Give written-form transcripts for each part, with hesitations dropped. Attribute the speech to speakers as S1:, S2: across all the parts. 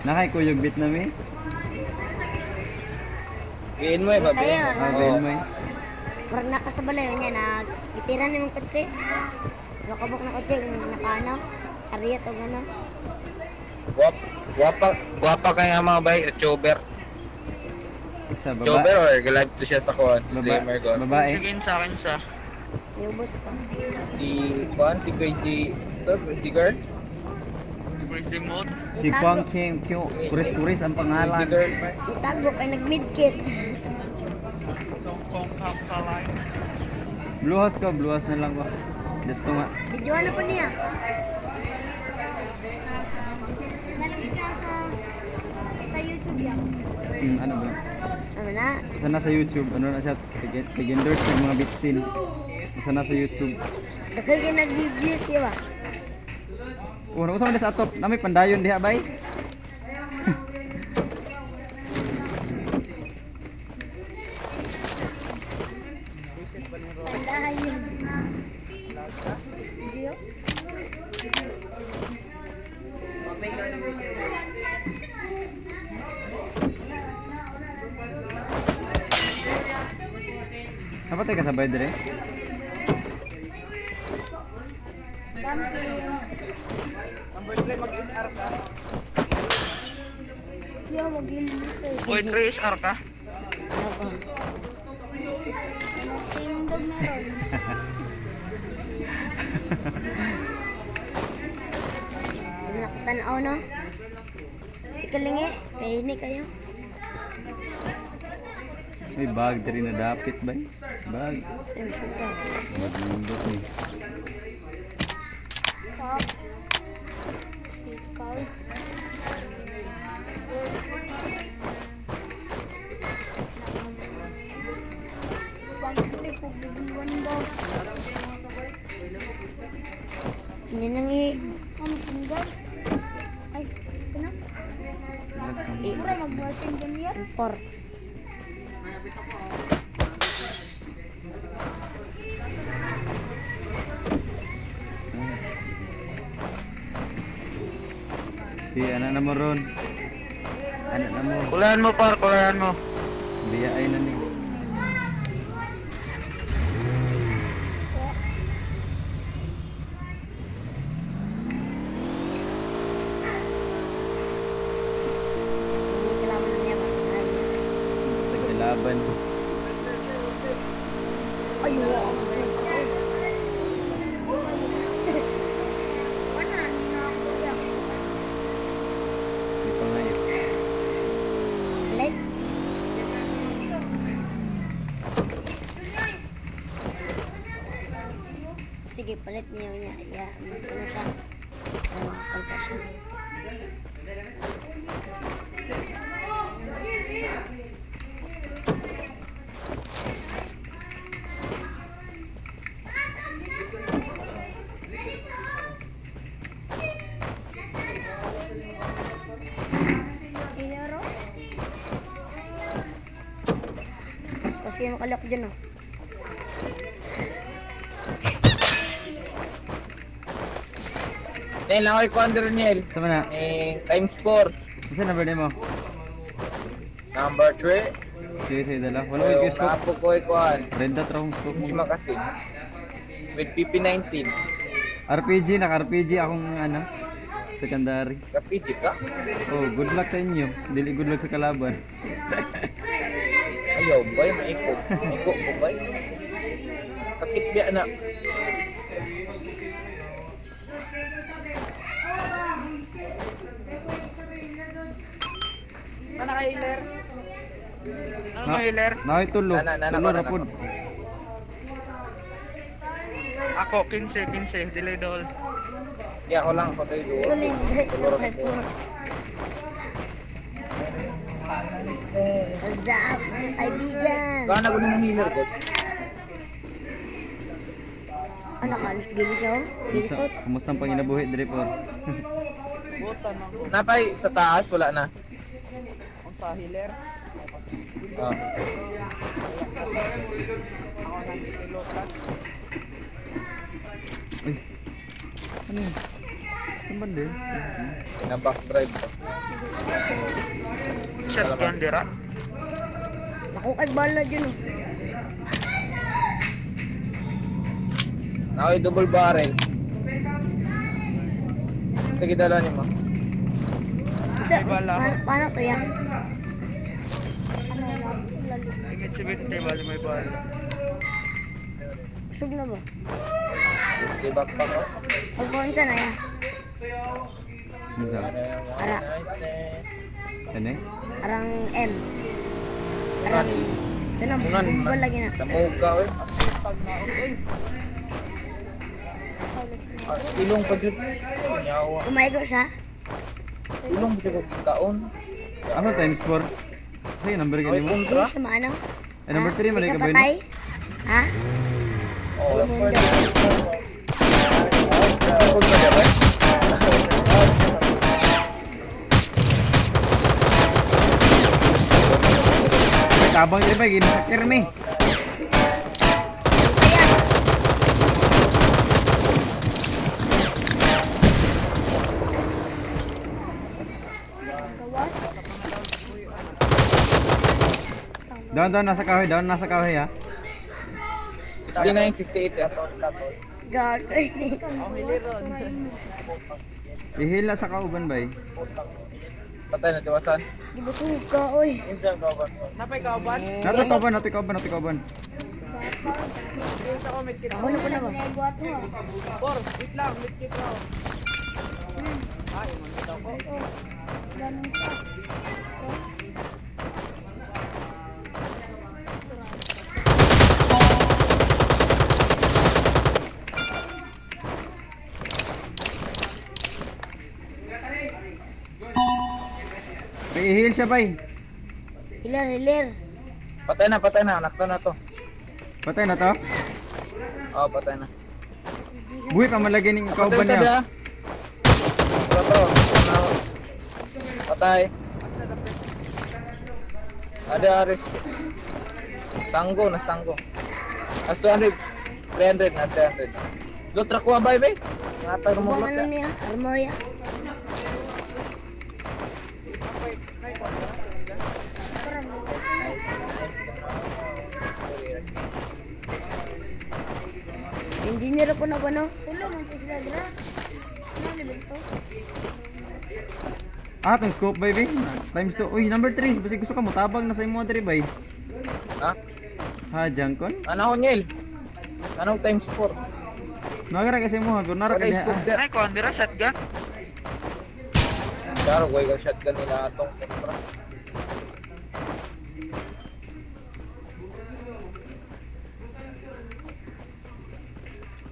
S1: Nakay kuyog Vietnamese?
S2: Giin mo eh, babe.
S3: Tayo.
S1: Ah, oh, mo eh.
S3: Murag nakasabalayo niya, nagitira ni mong kotse. Nakabok na kotse, nakaano, chariot o gano'n.
S2: Guwapa, guwapa, guwapa kaya nga mga bay, YouTuber.
S1: Sa baba.
S2: YouTuber or live to siya sa kuan,
S1: Baba,
S2: streamer ko.
S1: babae.
S4: Sige, sa akin sa.
S3: Yubos ko.
S2: Si kuan, si Crazy, ito, Crazy Girl?
S4: Crazy mode.
S1: Si Kwang Kim Kyo. Kuris-kuris ang
S2: Crazy
S1: pangalan.
S2: Girl ba?
S3: Itago kay nag-midkit.
S4: Kong kong kong kalay.
S1: Blue house ko, blue house na lang ko. Gusto nga.
S3: Videoan na po niya. Nalagay ka sa YouTube yan.
S1: Ano ba?
S3: Ano na?
S1: Basta na sa YouTube, ano na siya, tig-endorse ng mga bitsin. Basta na sa YouTube.
S3: Daghan kayo nag-views siya ba?
S1: Oh, nausa man sa atop. Nami pandayon diha bay.
S3: Pandayon. Video?
S1: Napatay ka sabay dire.
S3: Pumpkin.
S5: Number 3, mag-SR ka.
S3: Yo, mag-ilito.
S4: Uy, 3SR ka?
S3: Ako. Tindog na ron. Hindi nakatanaw, no? Ikalingi, may kayo.
S1: May bag diri na dapit bay. Bag.
S3: Ay, masunta.
S1: Maglindot ni.
S3: Pop. Sikaw. Hindi nang i... Ano, tunggal? Ay, sino? Mura, mag-working ganyan. Four.
S1: Si anak na mo ron. Anak na mo.
S4: Kulayan mo par, kulayan mo.
S1: Biya ay na ni.
S3: Hindi kailangan niya ba? Ay,
S1: Taglaban.
S3: ay, wow. Wala na.
S1: Di pa nga eh.
S3: Let. Sige, palit niya niya. Ya, ano siya? Ano, palpa siya. Pero, mas kasi makalak dyan, oh.
S2: Nel, ako kuan diri Nel.
S1: Sama na.
S2: Eh, times 4.
S1: Unsa number nimo?
S2: Number 3.
S1: Sige, sige dala. Wala ko
S2: Yung
S1: scope.
S2: naapo ko kuan.
S1: Red dot ra akong scope
S2: Hindi
S1: mo.
S2: kasi. With PP19.
S1: RPG, naka RPG akong ano. Secondary.
S2: Kapiji ka?
S1: Oh, good luck sa inyo. Dili good luck sa kalaban.
S2: Ayaw, bay, maiko. Maiko ko, bay. Kakit biya na.
S5: Ano ka, healer?
S4: Ano ka, healer?
S1: Nakay tulo.
S2: Nana, nana
S1: Tulo
S2: ko,
S1: ra
S2: nana
S1: pod.
S2: ko.
S4: Ako, 15, 15. Delay doll.
S2: Di ako lang, ako tayo doon.
S3: Tuloy,
S2: Tulor ako.
S3: What's up, mga kaibigan?
S2: Baka na ng healer ko.
S3: Ano ka? Gilis oh?
S1: Kumusta,
S3: Gilisot?
S1: kumusta ang panginabuhi diri por?
S5: Buta na.
S2: Napay, sa taas, wala na.
S5: Ang sa healer.
S2: Ah.
S5: Ako nang tilokan.
S1: Uy. Ano yun? man din.
S2: Na back drive pa.
S4: Shotgun dira.
S3: Naku kay bala dyan oh.
S2: Naka double barrel. Sige, dala ni mo.
S3: Sa,
S4: May bala ako.
S3: paano, paano to yan?
S4: Imit 70 bali may bala.
S3: Busog na ba?
S2: Di backpack oh.
S3: Pagkuhan na yan.
S1: Unsa?
S3: Ara.
S2: Nice eh.
S1: Ano eh?
S3: Arang M. Arang... Sana,
S2: Unan.
S3: bumbal lagi na.
S2: Namuga oy. Ah, ilong pa jud. Nyawa.
S3: Umaigo siya.
S2: Ilong pa jud ko kaon.
S1: Asa times 4? Sige, number
S2: Ay,
S1: gani mo.
S3: Hindi
S2: kontra.
S3: siya maano.
S1: Eh, number 3 man
S3: Di
S1: ka
S3: ka
S1: ba
S3: patay? Ha?
S2: Oh.
S3: Mundo.
S2: Kontra ba? Bay?
S1: Ay, tabang diri ba ginasakir mi.
S3: Kaya,
S1: Down down nasa kahoy, down nasa kahoy ha.
S2: 69, 68 eh.
S3: gago.
S5: Ang hileron.
S1: Ihila sa kauban bay.
S2: Patay na tiwasan.
S3: Di ba ka, oy.
S5: Napay kauban?
S1: Nato kauban, nato kauban, nato kauban.
S5: Heal ako, medkit
S3: Ako na po na ba?
S5: Por, wait lang, medkit ako. Ay, man daw ko.
S1: Bay, ihil siya bay.
S3: Hiler, hiler.
S2: Patay na, patay na. Nakto na to.
S1: Patay na to.
S2: Oh, patay na.
S1: Buhi pa man lagi ning
S2: Patay
S1: kauban
S2: sa
S1: niya.
S2: da. Wala to. Ano? Patay. Ada Aris. Tanggo, nas tanggo. Nas 200. 300 na 300. Lotra ko bay bay. Ngatag mo
S3: Ubang
S2: lot.
S3: ano niya? Armor ya.
S2: Nice, nice.
S3: Engineer po na ba no?
S1: Ah, tong scope bay bay. Times 2. Uy, number 3. Basi gusto ka mo tabang na sa imo diri bay.
S2: Ha?
S1: Ha, jangkon?
S2: Ano ko Niel? Ano times 4?
S1: Nagara kasi mo ha, pero nara
S2: Wala
S1: ka
S2: scope
S1: diha.
S2: there.
S4: Ay, kuan dira shotgun.
S2: Claro, way ka shotgun nila atong kontra.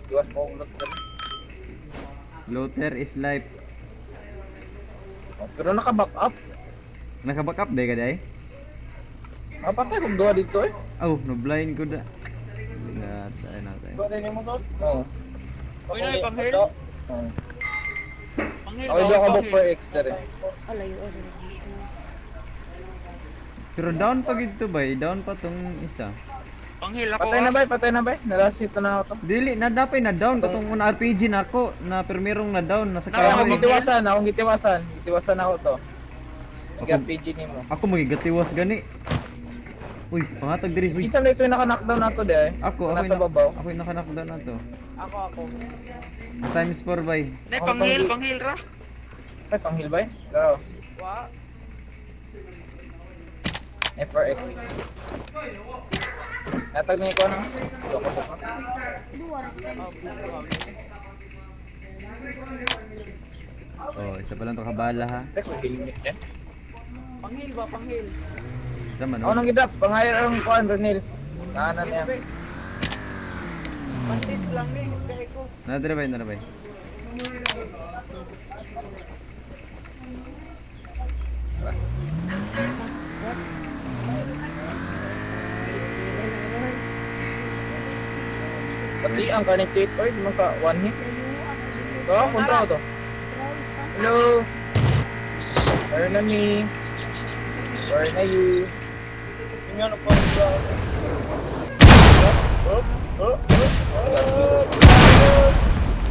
S2: Iwas mo og lot dali.
S1: Luther is life.
S2: Oh, pero naka-back up.
S1: Naka-back up day ka day?
S2: Napatay kong duha dito eh.
S1: Oh, no blind ko da. Ingat, ay natin.
S2: Oo.
S4: Uy, na panghil.
S2: Oo.
S4: Panghil
S2: Okay,
S4: ba?
S2: do ka
S4: Panghil.
S2: for extra eh.
S3: Alayo, oh, sa registration.
S1: Pero down pa gid to bay, down pa tong isa.
S4: Panghil ako.
S2: Patay na
S4: ah.
S2: bay, patay na bay. Nalasit na ako to.
S1: Dili na dapay na down katong una RPG nako na permirong na down nasa
S2: Kaya
S1: kahoy.
S2: akong gitiwasan, akong gitiwasan. Gitiwasan ako to.
S1: Ako-
S2: RPG nimo.
S1: Ako magigatiwas gani. Uy, pangatag diri. Uy.
S2: Kinsa man ito yung naka-knockdown na to di eh.
S1: Ako, ako
S2: Nasa
S1: yung-
S2: babaw.
S1: Ako yung naka-knockdown na to.
S5: Ako, ako.
S1: Times 4 bay.
S4: Nay, panghil, panghil ra.
S2: Ay, panghil bay? Laro.
S5: Wa.
S2: FRX. Natag na ko ano? Ito ko po.
S1: Oh, isa pa lang to kabala ha.
S2: Teka, heal me. Yes.
S5: Panghil ba, panghil.
S1: Isa man.
S2: Ako
S1: oh.
S2: nang gidap, pangayar ang kuan Ronel. Naanan niya.
S5: Bandits lang ni, kay ko.
S1: Nadire bay, nadire bay.
S2: Pati ang kaning tape oy, di man ka one hit. To, kontra ko to. Hello. Where na me? Where na you? Inyo na po.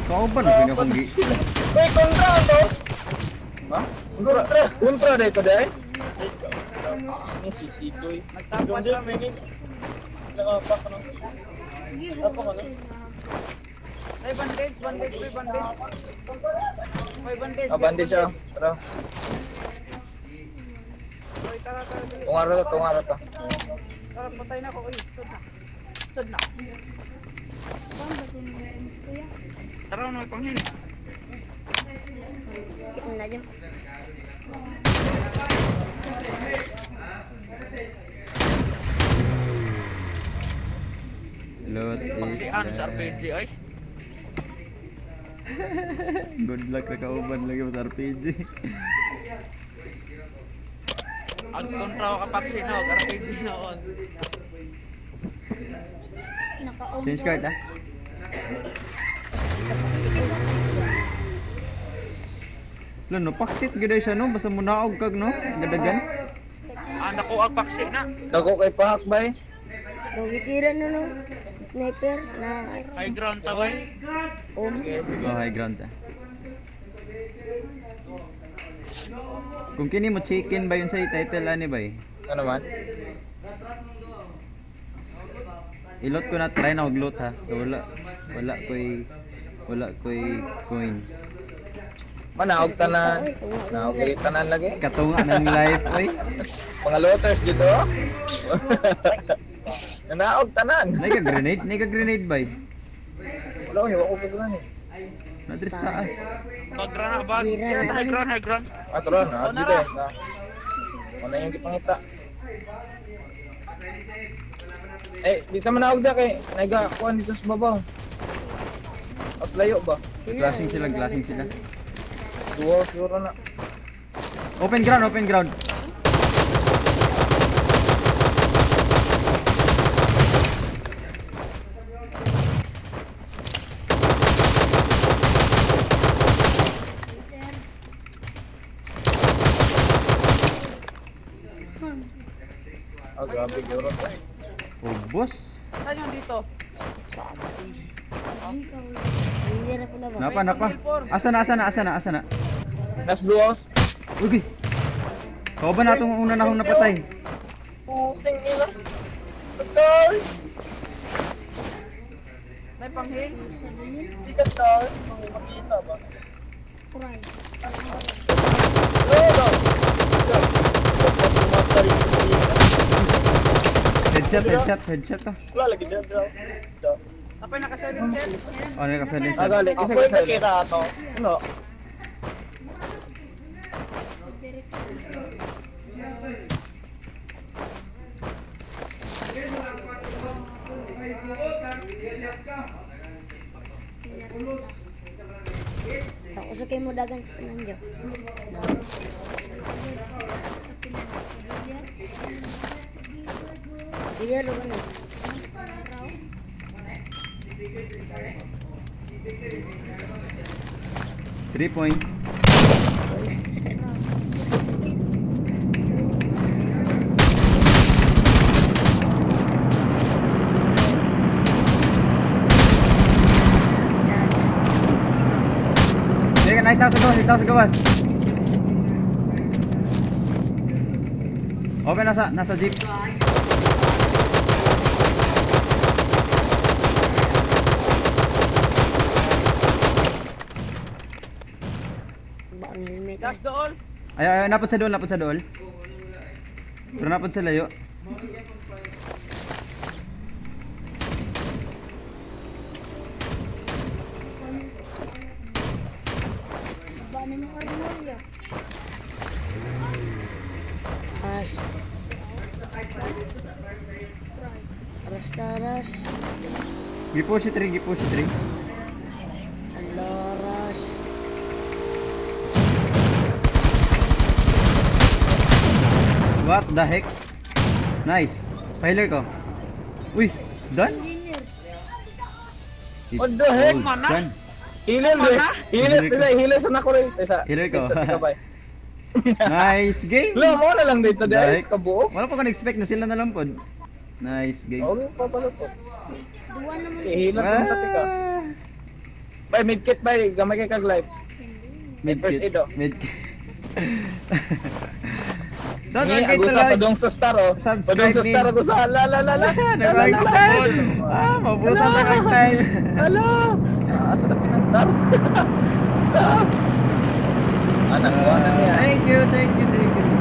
S1: Kauban na akong gi.
S2: Uy, kontra to! Ha? Kontra. Kontra dahil to dahil? Ni si Sikoy.
S5: Nagtapat kami. Ay, bandage, bandage, may bandage. May bandage.
S2: Ah, bandage ah. Tara.
S5: Oy, tara, tara, dali.
S2: Tungara to, tungara to.
S5: Tara, patay na ako. Uy, sud na. Sud na.
S4: Tara, Noy, panghil.
S3: Sakit na dyan.
S1: Lot is
S4: Paksian sa
S1: dead.
S4: RPG, oy.
S1: Good luck na kauban lagi sa RPG.
S4: Ag kontra ko kapaksi na, og RPG na on.
S1: Change card ah. Lo no paksit gyud siya no basta munaog kag no gadagan.
S4: Ah, naku, ag paksi na.
S2: Dago kay pahak bay.
S3: Gawitira na no. Sniper na
S4: High ground ta, bay.
S3: om.
S1: Oh, high ground ta. Kung kini mo chicken ba yun sa title ani bay?
S2: Ano man?
S1: Ilot ko na try na og loot ha. So, wala wala koy wala koy coins.
S2: Manaog tanan. Naog dili tanan lagi.
S1: Katunga ng life oy.
S2: Mga looters dito. Nanaog tanan.
S1: Nay ka grenade, nay ka grenade bay.
S2: Wala ko, hiwa ko pa eh.
S1: Nadres taas.
S4: Bag na, bag. High ground, high ground.
S2: Ah, tara na, dito eh. Na. Ano yung gipangita? Eh, dito man naog da kay naga kuan dito sa babaw. As layo ba?
S1: Flashing sila, flashing sila.
S2: Duwa siguro na.
S1: Open ground, open ground.
S2: Ah, grabe siguro.
S1: Oh, boss.
S5: Saan yung dito?
S3: Hindi po na ba?
S1: Napa, napa. Asa na, asa na, asa na, asa na.
S2: Nas blue house.
S1: Uy. Kauban na itong una na akong napatay.
S2: Puting ina. Patay!
S5: Nay, panghil.
S2: Hindi ka star. Makita ba?
S3: Kuray.
S2: No, no.
S1: Headshot, headshot, headshot to.
S2: Wala lagi dyan, bro.
S5: Napay naka-silencer.
S1: Oh, nakasilin
S2: Ah,
S1: siya.
S2: gali. Kasi kasi nakita ato. Ano?
S3: Ako sa kayo mo dagan sa tanan dyan. Kuya, lugar na.
S1: 3 points. Teka, 9,000 gawas, 9,000 gawas. Okay, nasa jeep.
S3: Ba ang helmet?
S5: Dash dool.
S1: Ay, ay, napod sa dool, napod sa dool. Pero napod sa layo.
S3: Ash. Aras taras.
S1: Gipo si 3, gipo si 3.
S3: Aloras.
S1: What the heck? Nice. Tyler ko. Uy, done? It's
S2: What the heck,
S1: all
S4: mana?
S1: done.
S2: Healer, eh. Healer, isa, healer sa nako rin. Isa.
S1: Healer ko.
S2: Sa kabay.
S1: Nice game.
S2: Lo, mo na lang dito dahil
S1: Like,
S2: sa kabuok.
S1: Wala pa ko na-expect na sila na lang pod. Nice game.
S2: Oo, papalo po.
S3: Duwa naman.
S2: Eh, healer kung pati ka.
S1: Ah.
S2: Bay, medkit bay, gamay kay kag life. May first
S1: Medkit.
S2: aid oh.
S1: Medkit. Don't
S2: Ni
S1: forget to
S2: agusa
S1: like.
S2: padong sa star oh.
S1: Subscribe
S2: Padong sa
S1: ni-
S2: star agusa. La la la la. La la la la.
S1: Ah, mabusa sa kang time.
S2: Hala. Ah, asa dapat ang star? Ah, nakuha na niya.
S1: Thank you, thank you, thank you.